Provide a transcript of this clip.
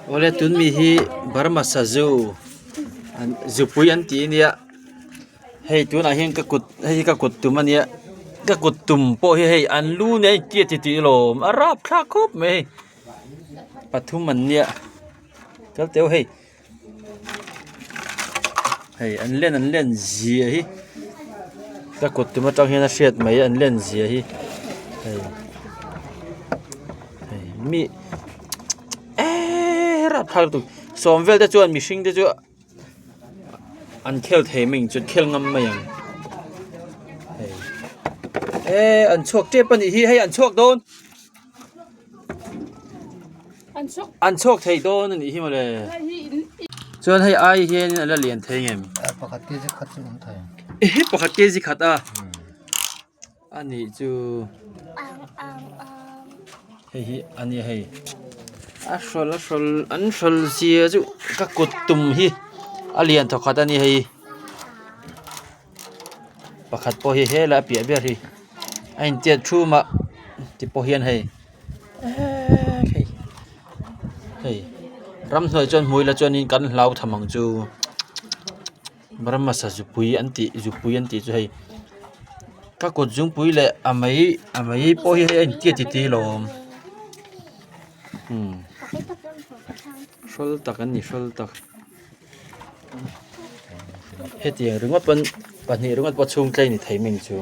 Awle tun mi hi Burma sazu an zupui an tih ania hei tunah hian ka kut hei hi ka kut tum ania ka kut tum pawh hi hei an lu nen a intiat titih alawm a rapthlak khawp mai hei pathum an nia kal teh u hei. Hei an len an len zia hi ka kut tum atang hian a hriat mai an len zia hi hei hei mi eeee rapthlak lutuk sawm vel te chuan mihring te chu an khel thei mai ang chu an khel ngam mai ang hei eee an chhuak tep a nih hi hei an chhuak dawn. An chhuak thei dawn a nih hi mawle. Chuan hei ai hian a la lian thei ngem? Pakhat kg khat chu awm thei. Ehe pakhat kg khat a. A nih chu. Hei hi a nia hei. A hrawl a hrawl an hrawl zia chu ka kut tum hi a lian thaw khat a ni hei. Pakhat pawh hi helai a piah ber hi a intiat thum a ti pawh hian hei eeee hei hei ramhnuai chuan hmui la chuanin kan hlau tham ang chu Burma sazupui an tih zupui an tih chu hei ka kut zungpui leh a mei a mei pawh hi hei a intiat titih alawm umm hrawl tak an ni hrawl tak. Hetiang ringawt pawn pahnih ringawt pawh chhung tlei ni thei ming chu.